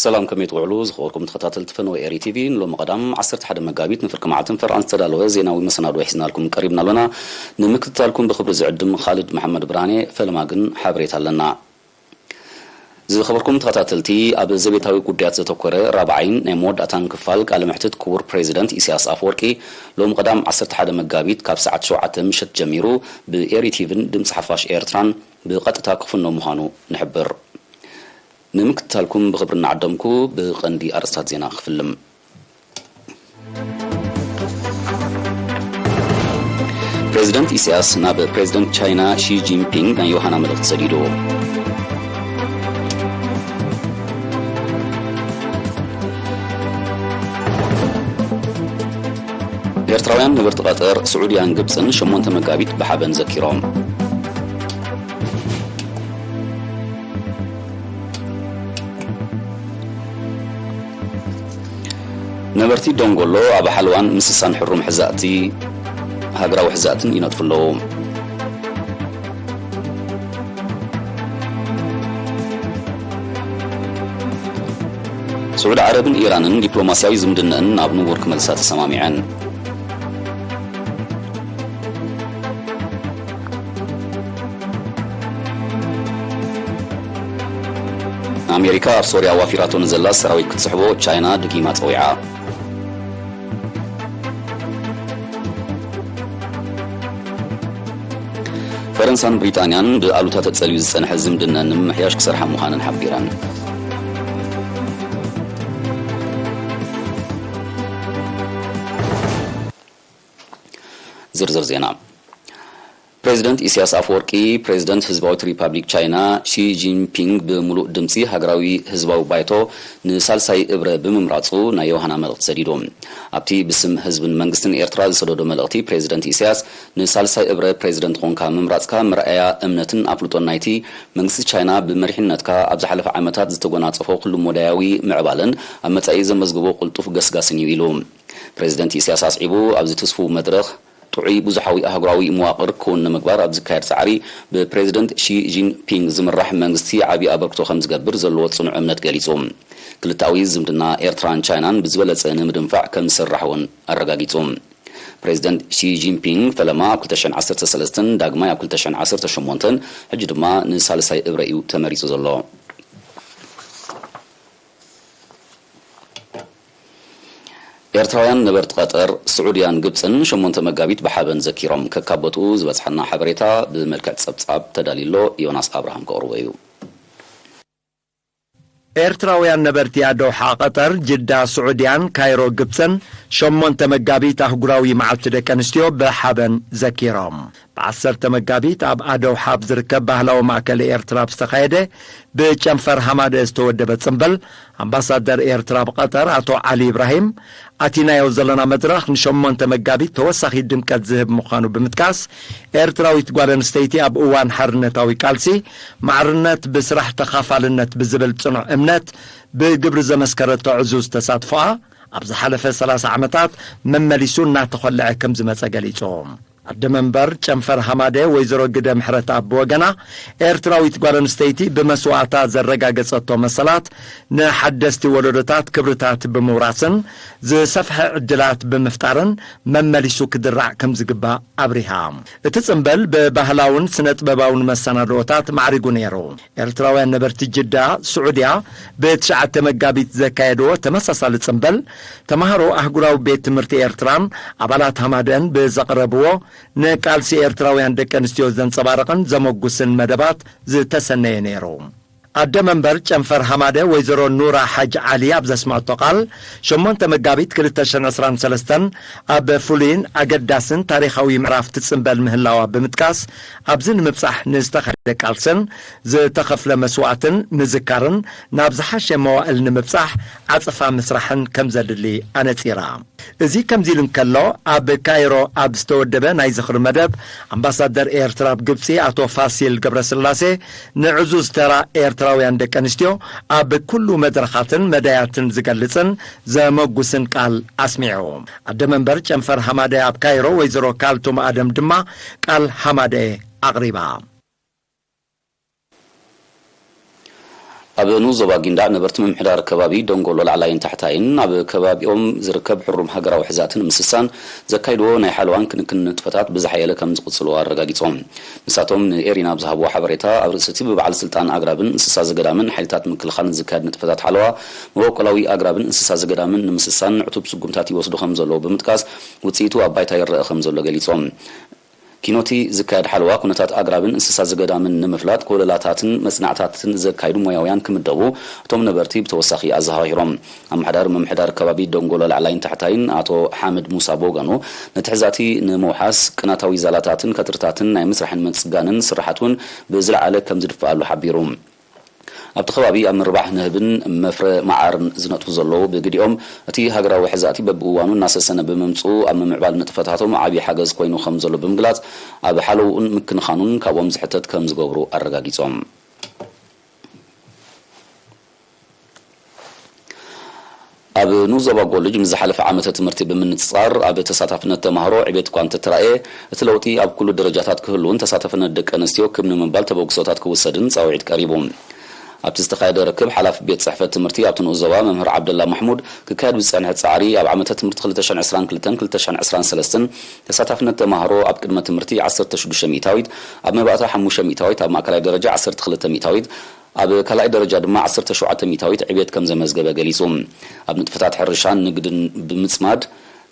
ሰላም፣ ከመይ ትውዕሉ ዝኸበርኩም ተኸታተልቲ ፈነወ ኤሪ ቲቪ? ንሎሚ ቀዳም ዓሰርተ ሓደ መጋቢት ንፍርቂ መዓልትን ፈርቓን ዝተዳለወ ዜናዊ መሰናዶ ሒዝናልኩም ቀሪብና ኣሎና። ንምክትታልኩም ብኽብሪ ዝዕድም ካልድ መሓመድ ብርሃኔ። ፈለማ ግን ሓበሬታ ኣለና። ዝኸበርኩም ተኸታተልቲ፣ ኣብ ዘቤታዊ ጉዳያት ዘተኮረ ራብዓይን ናይ መወዳእታን ክፋል ቃለ መሕትት ክቡር ፕሬዚደንት ኢሳያስ ኣፈወርቂ ሎም ቀዳም ዓሰርተ ሓደ መጋቢት ካብ ሰዓት ሸውዓተ ምሸት ጀሚሩ ብኤሪ ቲቪን ድምፂ ሓፋሽ ኤርትራን ብቐጥታ ክፍኖ ምዃኑ ንሕብር። ንምክትታልኩም ብኽብሪ እናዓደምኩ፣ ብቐንዲ ኣርእስታት ዜና ክፍልም። ፕሬዚደንት ኢሳያስ ናብ ፕሬዚደንት ቻይና ሺ ጂንፒንግ ናይ ዮሃና መልእኽቲ ሰዲዱ። ኤርትራውያን ነበርቲ ቀጠር፣ ስዑድያን ግብጽን ሸሞንተ መጋቢት ብሓበን ዘኪሮም። ነበርቲ ደንጎሎ ኣብ ሓለዋን ምስሳን ሕሩም ሕዛእቲ፣ ሃገራዊ ሕዛእትን ይነጥፉ ኣለዉ። ስዑዲ ዓረብን ኢራንን ዲፕሎማስያዊ ዝምድነአን ናብ ንቡር ክመልሳ ተሰማሚዐን። ኣሜሪካ ኣብ ሶርያ ኣዋፊራቶ ንዘላ ሰራዊት ክትስሕቦ ቻይና ድጊማ ጸዊዓ። ፈረንሳን ብሪጣንያን ብኣሉታ ተጸልዩ ዝጸንሐ ዝምድና ንምምሕያሽ ክሰርሓ ምዃነን ሓቢረን። ዝርዝር ዜና። ፕሬዚደንት ኢሳያስ ኣፈወርቂ፣ ፕሬዚደንት ህዝባዊት ሪፓብሊክ ቻይና ሺ ጂንፒንግ ብምሉእ ድምፂ ሃገራዊ ህዝባዊ ባይቶ ንሳልሳይ እብረ ብምምራፁ ናይ ዮሃና መልእኽቲ ሰዲዱ። ኣብቲ ብስም ህዝብን መንግስትን ኤርትራ ዝሰደዶ መልእኽቲ፣ ፕሬዚደንት ኢሳያስ፣ ንሳልሳይ እብረ ፕሬዚደንት ኾንካ ምምራፅካ መርኣያ እምነትን ኣፍልጦን ናይቲ መንግስቲ ቻይና ብመሪሕነትካ ኣብ ዝሓለፈ ዓመታት ዝተጎናፀፎ ኩሉ መዳያዊ ምዕባለን ኣብ መጻኢ ዘመዝግቦ ቅልጡፍ ገስጋስን እዩ ኢሉ። ፕሬዚደንት ኢሳያስ ኣስዒቡ፣ ኣብዚ ትስፉው መድረኽ ጥዑይ ብዙሓዊ ኣህጉራዊ መዋቕር ክውን ንምግባር ኣብ ዝካየድ ጻዕሪ ብፕሬዚደንት ሺ ጂንፒንግ ዝምራሕ መንግስቲ ዓቢ ኣበርክቶ ከም ዝገብር ዘለዎ ጽኑዕ እምነት ገሊጹ። ክልተኣዊ ዝምድና ኤርትራን ቻይናን ብዝበለጸ ንምድንፋዕ ከም ዝስራሕ እውን ኣረጋጊጹ። ፕሬዚደንት ሺ ጂንፒንግ ፈለማ ኣብ ክልተ ሽሕን ዓሰርተ ሰለስተን ዳግማይ ኣብ ክልተ ሽሕን ዓሰርተ ሸሞንተን፣ ሕጂ ድማ ንሳልሳይ እብረ እዩ ተመሪጹ ዘሎ። ኤርትራውያን ነበርቲ ቀጠር፣ ስዑድያን ግብጽን ሸሞንተ መጋቢት ብሓበን ዘኪሮም። ከካብ ቦትኡ ዝበጽሓና ሓበሬታ ብመልክዕ ጸብጻብ ተዳልዩ ኣሎ። ዮናስ ኣብርሃም ከቕርቦ እዩ። ኤርትራውያን ነበርቲ ኣዶሓ ቀጠር፣ ጅዳ ስዑድያን ካይሮ ግብጽን ሸሞንተ መጋቢት ኣህጉራዊ መዓልቲ ደቂ ኣንስትዮ ብሓበን ዘኪሮም። ብዓሰርተ መጋቢት ኣብ ኣደውሓ ኣብ ዝርከብ ባህላዊ ማእከል ኤርትራ ኣብ ዝተኻየደ ብጨንፈር ሃማደ ዝተወደበ ጽምብል፣ ኣምባሳደር ኤርትራ ኣብ ቀጠር ኣቶ ዓሊ ኢብራሂም፣ ኣቲናዮ ዘለና መድረኽ ንሸሞንተ መጋቢት ተወሳኺ ድምቀት ዝህብ ምዃኑ ብምጥቃስ፣ ኤርትራዊት ጓል ኣንስተይቲ ኣብ እዋን ሓርነታዊ ቃልሲ ማዕርነት ብስራሕ ተኻፋልነት ብዝብል ጽኑዕ እምነት ብግብሪ ዘመስከረቶ ዕዙዝ ተሳትፎኣ፣ ኣብ ዝሓለፈ ሰላሳ ዓመታት መመሊሱ እናተኾልዐ ከም ዝመጸ ገሊጹ። ኣደ መንበር ጨንፈር ሃማደ ወይዘሮ ግደ ምሕረተኣብ ብወገና፣ ኤርትራዊት ጓል ኣንስተይቲ ብመስዋእታ ዘረጋገጸቶ መሰላት ንሓደስቲ ወለዶታት ክብርታት ብምውራስን ዝሰፍሐ ዕድላት ብምፍጣርን መመሊሱ ክድራዕ ከም ዝግባእ ኣብሪሃ። እቲ ጽምበል ብባህላውን ስነ-ጥበባውን መሰናድኦታት ማዕሪጉ ነይሩ። ኤርትራውያን ነበርቲ ጅዳ፣ ስዑድያ፣ ብትሽዓተ መጋቢት ዘካየድዎ ተመሳሳሊ ጽምበል፣ ተማሃሮ ኣህጉራዊ ቤት ትምህርቲ ኤርትራን ኣባላት ሃማደን ብዘቕረብዎ ንቃልሲ ኤርትራውያን ደቂ ኣንስትዮ ዘንጸባርቕን ዘመጉስን መደባት ዝተሰነየ ነይሩ። ኣደ መንበር ጨንፈር ሃማደ ወይዘሮ ኑራ ሓጅ ዓሊ ኣብ ዘስመዐቶ ቃል፣ ሸሞንተ መጋቢት ክልተ ሽሕን ዕስራን ሰለስተን ኣብ ፍሉይን ኣገዳስን ታሪኻዊ ምዕራፍ ትጽምበል ምህላዋ ብምጥቃስ፣ ኣብዚ ንምብጻሕ ንዝተኻየደ ቃልስን ዝተኸፍለ መስዋእትን ምዝካርን ናብ ዝሓሸ መዋእል ንምብጻሕ ዓጸፋ ምስራሕን ከም ዘድሊ ኣነጺራ። እዚ ከምዚ ኢሉ እንከሎ፣ ኣብ ካይሮ ኣብ ዝተወደበ ናይ ዝኽሪ መደብ፣ ኣምባሳደር ኤርትራ ኣብ ግብጺ ኣቶ ፋሲል ገብረስላሴ፣ ንዕዙዝ ተራ ኤርትራውያን ደቂ ኣንስትዮ ኣብ ኩሉ መድረኻትን መዳያትን ዝገልጽን ዘመጉስን ቃል ኣስሚዑ። ኣደ መንበር ጨንፈር ሃማደ ኣብ ካይሮ ወይዘሮ ካልቱም ኣደም ድማ ቃል ሃማደ ኣቕሪባ። ኣብ ንኡስ ዞባ ጊንዳዕ ነበርቲ ምምሕዳር ከባቢ ደንጎሎ ላዕላይን ታሕታይን ኣብ ከባቢኦም ዝርከብ ሕሩም ሃገራዊ ሕዛእቲ ንምስሳን ዘካይድዎ ናይ ሓለዋን ክንክን ንጥፈታት ብዝሓየለ ከም ዝቕጽልዎ ኣረጋጊጾም። ንሳቶም ንኤሪና ኣብ ዝሃብዎ ሓበሬታ፣ ኣብ ርእሲ እቲ ብበዓል ስልጣን ኣግራብን እንስሳ ዘገዳምን ሓይልታት ምክልኻልን ዝካየድ ንጥፈታት ሓለዋ መበቆላዊ ኣግራብን እንስሳ ዘገዳምን ንምስሳን ዕቱብ ስጉምታት ይወስዱ ከም ዘለዉ ብምጥቃስ፣ ውጽኢቱ ኣብ ባይታ ይረአ ከም ዘሎ ገሊጾም። ኪኖቲ ዝካየድ ሓለዋ ኩነታት ኣግራብን እንስሳ ዘገዳምን ንምፍላጥ ኮለላታትን መጽናዕታትን ዘካይዱ ሞያውያን ክምደቡ እቶም ነበርቲ ብተወሳኺ ኣዘኻኺሮም። ኣመሓዳሪ ምምሕዳር ከባቢ ደንጎሎ ላዕላይን ታሕታይን ኣቶ ሓምድ ሙሳ ብወገኑ፣ ነቲ ሕዛእቲ ንምውሓስ ቅናታዊ ዛላታትን ከትርታትን ናይ ምስራሕን ምጽጋንን ስራሓት እውን ብዝለዓለ ከም ዝድፍኣሉ ሓቢሩ። ኣብቲ ከባቢ ኣብ ምርባሕ ንህብን መፍረ መዓርን ዝነጥፉ ዘለዉ ብግዲኦም፣ እቲ ሃገራዊ ሕዛእቲ በብእዋኑ እናሰሰነ ብምምፅኡ ኣብ ምምዕባል ንጥፈታቶም ዓብዪ ሓገዝ ኮይኑ ከም ዘሎ ብምግላፅ፣ ኣብ ሓለውኡን ምክንኻኑን ካብኦም ዝሕተት ከም ዝገብሩ ኣረጋጊፆም። ኣብ ንኡስ ዞባ ጎልጅ ምስ ዝሓለፈ ዓመተ ትምህርቲ ብምንፅፃር፣ ኣብ ተሳታፍነት ተምሃሮ ዕቤት እኳ እንተተራእየ፣ እቲ ለውጢ ኣብ ኩሉ ደረጃታት ክህልውን ተሳታፍነት ደቂ ኣንስትዮ ክብ ንምባል ተበግሶታት ክውሰድን ፃውዒት ቀሪቡ። ኣብቲ ዝተኻየደ ርክብ፣ ሓላፊ ቤት ፅሕፈት ትምህርቲ ኣብቲ ንኡስ ዞባ መምህር ዓብደላ ማሕሙድ፣ ክካየድ ብዝፀንሐ ፃዕሪ፣ ኣብ ዓመተ ትምህርቲ ክልተ ሽሕን ዕስራን ክልተን ክልተ ሽሕን ዕስራን ሰለስተን ተሳታፍነት ተምሃሮ ኣብ ቅድመ ትምህርቲ ዓሰርተ ሽዱሽተ ሚእታዊት፣ ኣብ መባእታ ሓሙሽተ ሚእታዊት፣ ኣብ ማእከላይ ደረጃ ዓሰርተ ክልተ ሚእታዊት፣ ኣብ ካልኣይ ደረጃ ድማ ዓሰርተ ሸውዓተ ሚእታዊት ዕቤት ከም ዘመዝገበ ገሊጹ። ኣብ ንጥፈታት ሕርሻን ንግድን ብምጽማድ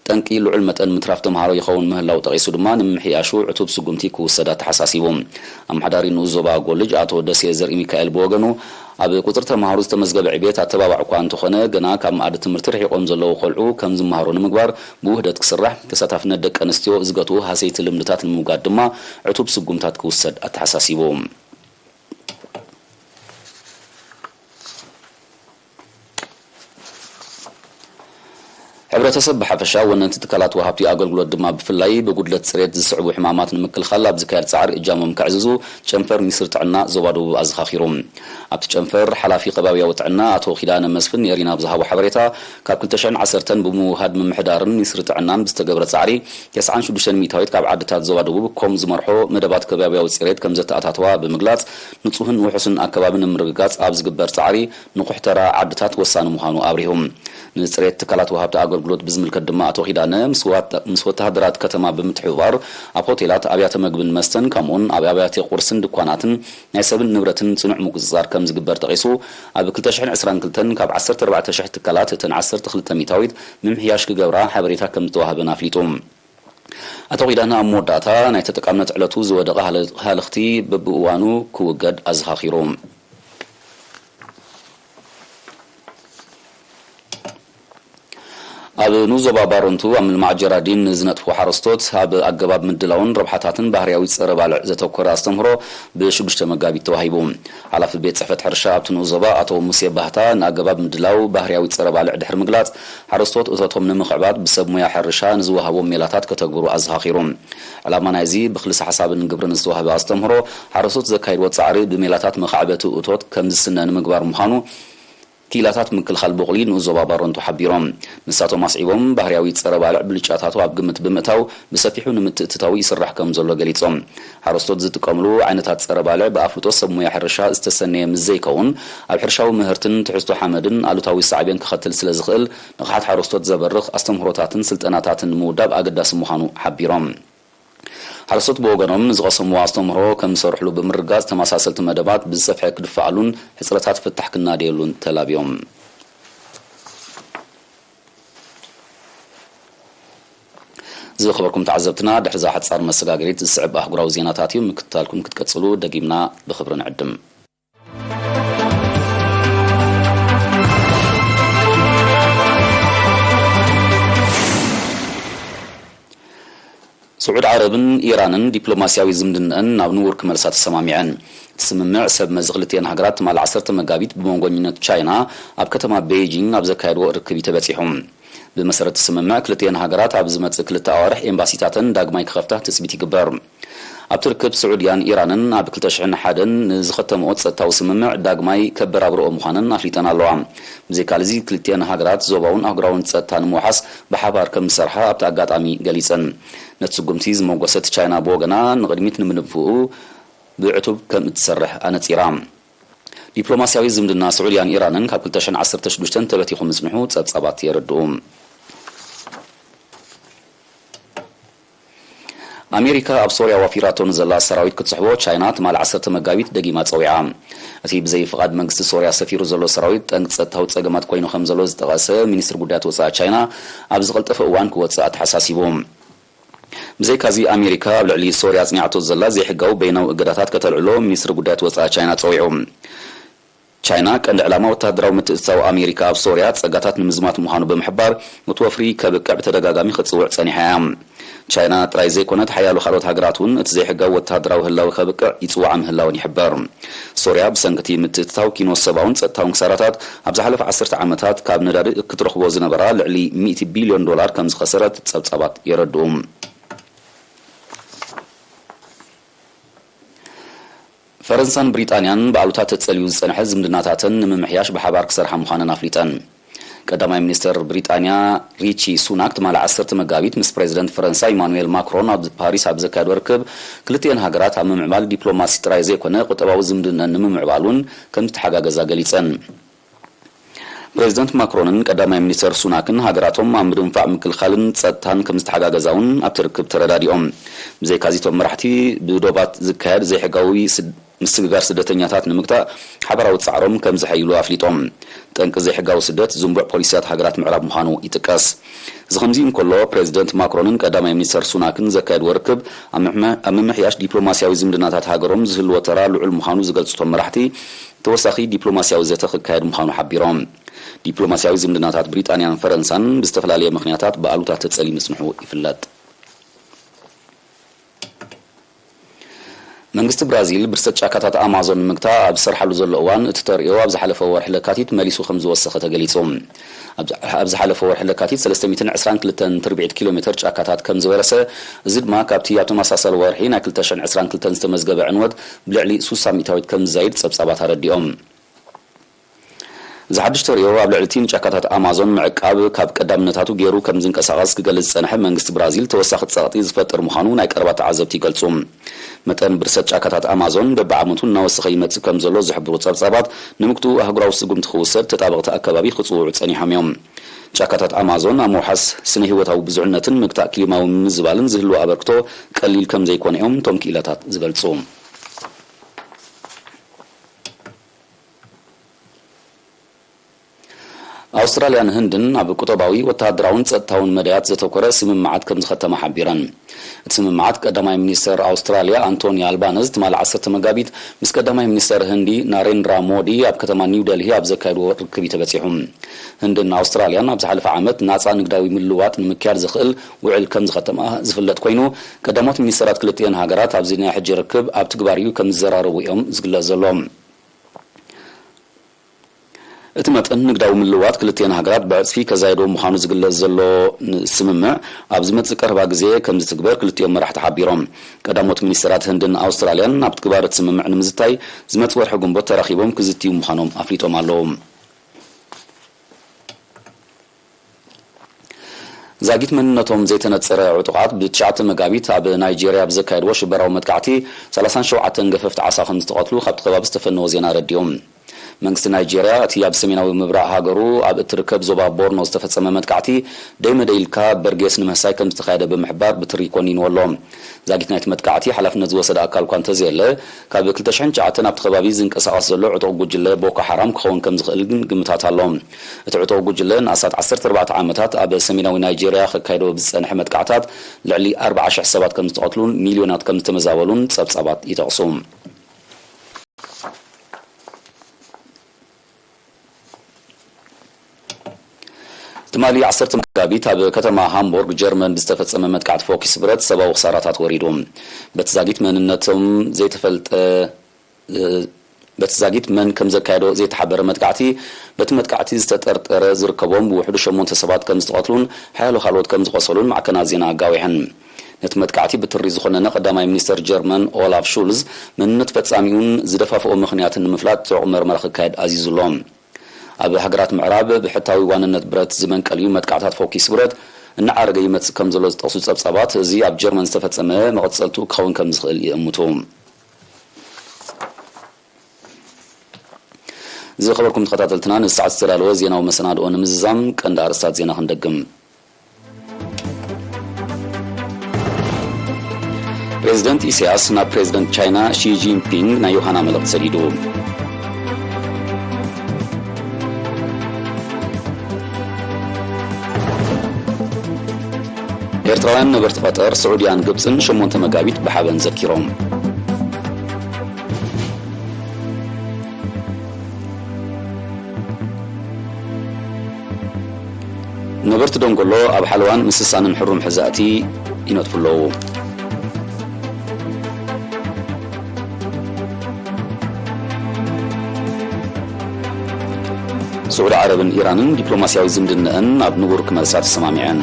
ጠንቂ ልዑል መጠን ምትራፍ ተምሃሮ ይኸውን ምህላው ጠቒሱ ድማ፣ ንምምሕያሹ ዕቱብ ስጉምቲ ክውሰድ ኣተሓሳሲቡ። ኣመሓዳሪ ንኡስ ዞባ ጎልጅ ኣቶ ደሴ ዘርኢ ሚካኤል ብወገኑ፣ ኣብ ቁጽሪ ተምሃሮ ዝተመዝገበ ዕቤት ኣተባባዕ እኳ እንተኾነ፣ ገና ካብ መኣዲ ትምህርቲ ርሒቖም ዘለዉ ቆልዑ ከም ዝመሃሩ ንምግባር ብውህደት ክስራሕ፣ ተሳታፍነት ደቂ ኣንስትዮ ዝገትኡ ሃሰይቲ ልምድታት ንምውጋድ ድማ ዕቱብ ስጉምታት ክውሰድ ኣተሓሳሲቡ። ሕብረተሰብ ብሓፈሻ፣ ወነንቲ ትካላት ወሃብቲ ኣገልግሎት ድማ ብፍላይ፣ ብጉድለት ጽሬት ዝስዕቡ ሕማማት ንምክልኻል ኣብ ዝካየድ ጻዕሪ እጃሞም ከዕዝዙ ጨንፈር ሚኒስትሪ ጥዕና ዞባ ደቡብ ኣዘኻኺሩ። ኣብቲ ጨንፈር፣ ሓላፊ ከባብያዊ ጥዕና ኣቶ ኪዳነ መስፍን ንኤሪና ኣብ ዝሃቦ ሓበሬታ፣ ካብ ክልተ ሽሕን ዓሰርተን ብምውሃድ ምምሕዳርን ሚኒስትሪ ጥዕናን ብዝተገብረ ጻዕሪ፣ ተስዓን ሽዱሽተን ሚእታዊት ካብ ዓድታት ዞባ ደቡብ ኮም ዝመርሖ መደባት ከባብያዊ ጽሬት ከም ዘተኣታተዋ ብምግላጽ፣ ንጹህን ውሑስን ኣከባቢ ንምርግጋጽ ኣብ ዝግበር ጻዕሪ ንቑሕ ተራ ዓድታት ወሳኒ ምዃኑ ኣብሪሁ። ንጽሬት ትካላት ወሃብቲ ኣገልግሎት ብዝምልከት ድማ ኣቶ ኪዳነ፣ ምስ ዋት-፣ ምስ ወተሃደራት ከተማ ብምትሕብባር፣ ኣብ ሆቴላት፣ ኣብያተ መግብን መስተን፣ ከምኡውን ኣብ ኣብያተ ቁርስን ድኳናትን ናይ ሰብን ንብረትን ጽኑዕ ምቁጽጻር ከም ዝግበር ጠቒሱ፣ ኣብ ክልተ ሽሕን ዕስራን ክልተን ካብ ዓሰርተ ኣርባዕተ ሽሕ ትካላት እተን ዓሰርተ ክልተ ሚእታዊት ምምሕያሽ ክገብራ ሓበሬታ ከም ዝተዋህበን ኣፍሊጡ። ኣቶ ኪዳነ ኣብ መወዳእታ፣ ናይ ተጠቃምነት ዕለቱ ዝወደቐ ሃለ-፣ ሃለኽቲ በብእዋኑ ክውገድ ኣዘኻኺሩ። ኣብ ንኡስ ዞባ ባረንቱ ኣብ ምልማዕ ጀራዲን ንዝነጥፉ ሓረስቶት ኣብ ኣገባብ ምድላውን ረብሓታትን ባህርያዊ ጸረ ባልዕ ዘተኮረ ኣስተምህሮ ብሽዱሽተ መጋቢት ተዋሂቡ። ሓላፊ ቤት ጽሕፈት ሕርሻ ኣብቲ ንኡስ ዞባ ኣቶ ሙሴ ባህታ ንኣገባብ ምድላው ባህርያዊ ጸረ ባልዕ ድሕሪ ምግላጽ፣ ሓረስቶት እቶቶም ንምኽዕባት ብሰብ ሞያ ሕርሻ ንዝወሃቦም ሜላታት ከተግብሩ ኣዘኻኺሩ። ዕላማ ናይዚ ብክልሰ ሓሳብን ግብርን ዝተዋህበ ኣስተምህሮ፣ ሓረስቶት ዘካይድዎ ጻዕሪ ብሜላታት መኻዕበቲ እቶት ከም ዝስነ ንምግባር ምዃኑ፣ ክኢላታት ምክልኻል ቡቕሊ ንኡስ ዞባ ባረንቱ ሓቢሮም። ንሳቶም ኣስዒቦም፣ ባህርያዊ ጸረ ባልዕ ብልጫታቱ ኣብ ግምት ብምእታው፣ ብሰፊሑ ንምትእትታው ይስራሕ ከም ዘሎ ገሊጾም። ሓረስቶት ዝጥቀምሉ ዓይነታት ጸረ ባልዕ ብኣፍልጦ ሰብ ሞያ ሕርሻ ዝተሰነየ ምስ ዘይከውን፣ ኣብ ሕርሻዊ ምህርትን ትሕዝቶ ሓመድን ኣሉታዊ ሳዕቤን ከኸትል ስለ ዝኽእል፣ ንቕሓት ሓረስቶት ዘበርኽ ኣስተምህሮታትን ስልጠናታትን ምውዳብ ኣገዳሲ ምዃኑ ሓቢሮም። ሓረስቶት ብወገኖም፣ ንዝቐሰምዎ ኣስተምህሮ ከም ዝሰርሕሉ ብምርጋጽ፣ ተመሳሰልቲ መደባት ብዝሰፍሐ ክድፍኣሉን ሕጽረታት ፍታሕ ክናደየሉን ተላብዮም። ዝኸበርኩም ተዓዘብትና፣ ድሕሪ እዛ ሓጻር መሰጋገሪት ዝስዕብ ኣህጉራዊ ዜናታት እዩ። ምክትታልኩም ክትቀጽሉ ደጊምና ብኽብሪ ንዕድም። ስዑድ ዓረብን ኢራንን ዲፕሎማስያዊ ዝምድናኣን ናብ ንቡር ክመልሳ ተሰማሚዐን። እቲ ስምምዕ ሰብ መዚ ክልቲኤን ሃገራት ትማሊ ዓሰርተ መጋቢት ብመንጎኝነት ቻይና ኣብ ከተማ ቤይጂንግ ኣብ ዘካየድዎ ርክብ እዩ ተበጺሑ። ብመሰረት እቲ ስምምዕ፣ ክልቲኤን ሃገራት ኣብ ዝመጽእ ክልተ ኣዋርሕ ኤምባሲታተን ዳግማይ ክኸፍታ ትጽቢት ይግበር። ኣብቲ ርክብ፣ ስዑድያን ኢራንን ኣብ ክልተ ሽሕን ሓደን ንዝኸተምኦ ጸጥታዊ ስምምዕ ዳግማይ ከበራብርኦ ምዃነን ኣፍሊጠን ኣለዋ። ብዘይካ'ዚ፣ ክልቲኤን ሃገራት ዞባውን ኣህጉራውን ጸጥታ ንምውሓስ ብሓባር ከም ዝሰርሓ ኣብቲ ኣጋጣሚ ገሊጸን። ነቲ ስጉምቲ ዝመጎሰት ቻይና ብወገና፣ ንቕድሚት ንምድንፍኡ ብዕቱብ ከም እትሰርሕ ኣነጺራ። ዲፕሎማስያዊ ዝምድና ስዑድያን ኢራንን ካብ ክልተ ሽሕን ዓሰርተ ሽዱሽተን ተበቲኹ ምጽንሑ ጸብጻባት የረድኡ። ኣሜሪካ ኣብ ሶርያ ዋፊራቶ ንዘላ ሰራዊት ክትስሕቦ ቻይና ትማሊ ዓሰርተ መጋቢት ደጊማ ጸዊዓ። እቲ ብዘይ ፍቓድ መንግስቲ ሶርያ ሰፊሩ ዘሎ ሰራዊት ጠንቂ ጸጥታዊ ጸገማት ኮይኑ ከም ዘሎ ዝጠቐሰ ሚኒስትሪ ጉዳያት ወጻኢ ቻይና፣ ኣብ ዝቐልጠፈ እዋን ክወጽእ ኣተሓሳሲቡ። ብዘይካዚ ኣሜሪካ ኣብ ልዕሊ ሶርያ ኣጽኒዓቶ ዘላ ዘይሕጋዊ በይናዊ እገዳታት ከተልዕሎ ሚኒስትሪ ጉዳያት ወጻኢ ቻይና ጸዊዑ። ቻይና ቀንዲ ዕላማ ወተሃደራዊ ምትእትታው ኣሜሪካ ኣብ ሶርያ ጸጋታት ንምዝማት ምዃኑ ብምሕባር፣ እቲ ወፍሪ ከብቅዕ ብተደጋጋሚ ክትጽውዕ ጸኒሓ እያ። ቻይና ጥራይ ዘይኮነት፣ ሓያሎ ካልኦት ሃገራት እውን እቲ ዘይሕጋዊ ወተሃደራዊ ህላወ ከብቅዕ ይጽውዓ ምህላወን ይሕበር። ሶርያ ብሰንኪ እቲ ምትእትታው ኪኖ ሰብኣውን ጸጥታውን ክሳራታት ኣብ ዝሓለፈ ዓሰርተ ዓመታት ካብ ነዳዲ ክትረኽቦ ዝነበራ ልዕሊ ሚእቲ ቢልዮን ዶላር ከም ዝኸሰረት ጸብጻባት የረድኡ። ፈረንሳን ብሪጣንያን ብኣሉታ ተጸልዩ ዝጸንሐ ዝምድናታተን ንምምሕያሽ ብሓባር ክሰርሓ ምዃነን ኣፍሊጠን። ቀዳማይ ሚኒስተር ብሪጣንያ ሪቺ ሱናክ ትማሊ ዓሰርተ መጋቢት ምስ ፕሬዚደንት ፈረንሳ ኢማኑኤል ማክሮን ኣብ ፓሪስ ኣብ ዘካየዶ ርክብ፣ ክልቲኤን ሃገራት ኣብ ምምዕባል ዲፕሎማሲ ጥራይ ዘይኮነ ቁጠባዊ ዝምድነን ንምምዕባል እውን ከም ዝተሓጋገዛ ገሊጸን። ፕሬዚደንት ማክሮንን ቀዳማይ ሚኒስተር ሱናክን ሃገራቶም ኣብ ምድንፋዕ ምክልኻልን ጸጥታን ከም ዝተሓጋገዛ እውን ኣብቲ ርክብ ተረዳዲኦም። ብዘይካዚ እቶም መራሕቲ ብዶባት ዝካየድ ዘይሕጋዊ ስድ-፣ ምስግጋር ስደተኛታት ንምግታእ ሓባራዊ ጻዕሮም ከም ዘሐይሉ ኣፍሊጦም። ጠንቂ ዘይሕጋዊ ስደት ዝንቡዕ ፖሊሲታት ሃገራት ምዕራብ ምዃኑ ይጥቀስ። እዚ ከምዚ እንከሎ፣ ፕሬዚደንት ማክሮንን ቀዳማይ ሚኒስተር ሱናክን ዘካየድዎ ርክብ ኣብ ምምሕ-፣ ኣብ ምምሕያሽ ዲፕሎማስያዊ ዝምድናታት ሃገሮም ዝህልዎ ተራ ልዑል ምዃኑ ዝገልጹ እቶም መራሕቲ፣ ተወሳኺ ዲፕሎማስያዊ ዘተ ክካየድ ምዃኑ ሓቢሮም። ዲፕሎማስያዊ ዝምድናታት ብሪጣንያን ፈረንሳን ብዝተፈላለየ ምኽንያታት ብኣሉታ ተጸልዩ ምጽንሑ ይፍለጥ። መንግስቲ ብራዚል ብርሰት ጫካታት ኣማዞን ንምግታእ ኣብ ዝሰርሓሉ ዘሎ እዋን፣ እቲ ተርእዮ ኣብ ዝሓለፈ ወርሒ ለካቲት መሊሱ ከም ዝወሰኸ ተገሊጹ። ኣብ፣ ኣብ ዝሓለፈ ወርሒ ለካቲት ሰለስተ ሚእትን ዕስራን ክልተን ትርብዒት ኪሎ ሜተር ጫካታት ከም ዝበረሰ፣ እዚ ድማ ካብቲ ኣብ ተመሳሳሊ ወርሒ ናይ ክልተ ሽሕን ዕስራን ክልተን ዝተመዝገበ ዕንወት ብልዕሊ ሱሳ ሚእታዊት ከም ዝዛይድ ጸብጻባት ኣረዲኦም። እዚ ሓድሽ ተርእዮ ኣብ ልዕሊ እቲ ንጫካታት ኣማዞን ምዕቃብ ካብ ቀዳምነታቱ ገይሩ ከም ዝንቀሳቐስ ክገልጽ ዝጸንሐ መንግስቲ ብራዚል፣ ተወሳኺ ጸቕጢ ዝፈጥር ምዃኑ ናይ ቀረባ ተዓዘብቲ ይገልጹ። መጠን ብርሰት ጫካታት ኣማዞን በብዓመቱ እናወሰኸ ይመጽእ ከም ዘሎ ዝሕብሩ ጸብጻባት፣ ንምግትኡ ኣህጉራዊ ስጉምቲ ክውሰድ ተጣበቕቲ ኣከባቢ ክጽውዑ ጸኒሖም እዮም። ጫካታት ኣማዞን ኣብ ምውሓስ ስነ ህይወታዊ ብዙሕነትን ምግታእ ክሊማዊ ምምዝባልን ዝህልዎ ኣበርክቶ ቀሊል ከም ዘይኮነ እዮም እቶም ክኢላታት ዝገልጹ። ኣውስትራልያን ህንድን ኣብ ቁጠባዊ፣ ወተሃደራውን ጸጥታውን መዳያት ዘተኮረ ስምምዓት ከም ዝኸተማ ሓቢረን። እቲ ስምምዓት ቀዳማይ ሚኒስተር ኣውስትራልያ ኣንቶኒ ኣልባነዝ ትማሊ ዓሰርተ መጋቢት ምስ ቀዳማይ ሚኒስተር ህንዲ ናሬንድራ ሞዲ ኣብ ከተማ ኒው ደልሂ ኣብ ዘካየድዎ ርክብ እዩ ተበጺሑ። ህንድን ኣውስትራልያን ኣብ ዝሓለፈ ዓመት ናጻ ንግዳዊ ምልውዋጥ ንምክያድ ዘኽእል ውዕል ከም ዝኸተማ ዝፍለጥ ኮይኑ፣ ቀዳሞት ሚኒስተራት ክልቲኤን ሃገራት ኣብዚ ናይ ሕጂ ርክብ ኣብ ትግባር እዩ ከም ዝዘራረቡ እዮም ዝግለጽ ዘሎ። እቲ መጠን ንግዳዊ ምልውዋጥ ክልቲኤን ሃገራት ብዕጽፊ ከዛይዶ ምዃኑ ዝግለጽ ዘሎ ስምምዕ፣ ኣብ ዝመጽእ ቀረባ ግዜ ከም ዝትግበር ክልቲኦም መራሕቲ ሓቢሮም። ቀዳሞት ሚኒስተራት ህንድን ኣውስትራልያን ኣብ ትግባር እቲ ስምምዕ ንምዝታይ ዝመጽእ ወርሒ ግንቦት ተራኺቦም ክዝትዩ ምዃኖም ኣፍሊጦም ኣለዉ። ዛጊት መንነቶም ዘይተነጸረ ዕጡቓት ብትሽዓተ መጋቢት ኣብ ናይጄርያ ብዘካየድዎ ሽበራዊ መጥቃዕቲ ሰላሳን ሸውዓተን ገፈፍቲ ዓሳ ከም ዝተቐትሉ ካብቲ ከባቢ ዝተፈነወ ዜና ኣረዲኡ። መንግስቲ ናይጄርያ፣ እቲ ኣብ ሰሜናዊ ምብራቕ ሃገሩ ኣብ እትርከብ ዞባ ቦርኖ ዝተፈጸመ መጥቃዕቲ ደይመደይ ኢልካ በርጌስ ንምህሳይ ከም ዝተኻየደ ብምሕባር ብትሪ ኮኒንዎ ኣሎ። ዛጊት ናይቲ መጥቃዕቲ ሓላፍነት ዝወሰደ ኣካል እኳ እንተዘየለ፣ ካብ ክልተ ሽሕን ትሽዓተን ኣብቲ ከባቢ ዝንቀሳቐስ ዘሎ ዕጡቕ ጉጅለ ቦኮ ሓራም ክኸውን ከም ዝኽእል ግን ግምታት ኣሎ። እቲ ዕጡቕ ጉጅለ ንኣስታት ዓሰርተ ኣርባዕተ ዓመታት ኣብ ሰሜናዊ ናይጄርያ ከካይዶ ብዝጸንሐ መጥቃዕታት ልዕሊ ኣርብዓ ሽሕ ሰባት ከም ዝተቐትሉን ሚልዮናት ከም ዝተመዛበሉን ጸብጻባት ይጠቕሱ። ትማሊ ዓሰርተ መጋቢት ኣብ ከተማ ሃምቦርግ ጀርመን ብዝተፈጸመ መጥቃዕቲ ፎኪስ ብረት ሰብኣዊ ክሳራታት ወሪዱ። በቲ ዛጊት መንነቶም ዘይተፈልጠ፣ እ፣ በቲ ዛጊት መን ከም ዘካየዶ ዘይተሓበረ መጥቃዕቲ፣ በቲ መጥቃዕቲ ዝተጠርጠረ ዝርከቦም ብውሕዱ ሸሞንተ ሰባት ከም ዝተቐትሉን ሓያሎ ካልኦት ከም ዝቖሰሉን ማዕከናት ዜና ኣጋዊሐን። ነቲ መጥቃዕቲ ብትሪ ዝኾነነ ቀዳማይ ሚኒስተር ጀርመን ኦላፍ ሹልዝ፣ መንነት ፈጻሚኡን ዝደፋፍኦ ምኽንያትን ንምፍላጥ ጽዑቕ መርመራ ክካየድ ኣዚዙ ኣሎ። ኣብ ሃገራት ምዕራብ ብሕታዊ ዋንነት ብረት ዝመንቀልዩ መጥቃዕታት ፎኪስ ብረት እናዓረገ ይመጽእ ከም ዘሎ ዝጠቕሱ ጸብጻባት፣ እዚ ኣብ ጀርመን ዝተፈጸመ መቐጸልቱ ክኸውን ከም ዝኽእል ይእምቱ። ዝኸበርኩም ተኸታተልትና፣ ንሰዓት ዝተዳለወ ዜናዊ መሰናድኦ ንምዝዛም ቀንዲ ኣርእስታት ዜና ክንደግም። ፕሬዚደንት ኢሳያስ ናብ ፕሬዚደንት ቻይና ሺ ጂንፒንግ ናይ ዮሃና መልእኽቲ ሰዲዱ። ኤርትራውያን ነበርቲ ቐጠር፣ ስዑድያን ግብጽን ሸሞንተ መጋቢት ብሓበን ዘኪሮም። ነበርቲ ደንጎሎ ኣብ ሓለዋን ምስሳንን ሕሩም ሕዛእቲ ይነጥፉ ኣለዉ። ስዑዲ ዓረብን ኢራንን ዲፕሎማስያዊ ዝምድነአን ናብ ንቡር ክመልሳ ተሰማሚዐን።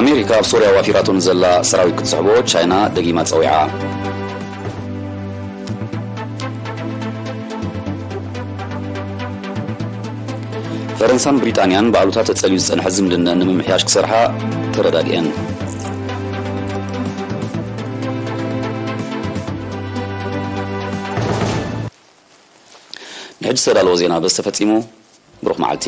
ኣሜሪካ ኣብ ሶርያ ዋፊራቶ ንዘላ ሰራዊት ክትስሕቦ ቻይና ደጊማ ጸዊዓ። ፈረንሳን ብሪጣንያን ብኣሉታ ተጸልዩ ዝጸንሐ ዝምድነአን ንምምሕያሽ ክሰርሓ ተረዳዲአን። ንሕጂ ዝተዳለወ ዜና በዚ ተፈጺሙ። ብሩኽ መዓልቲ።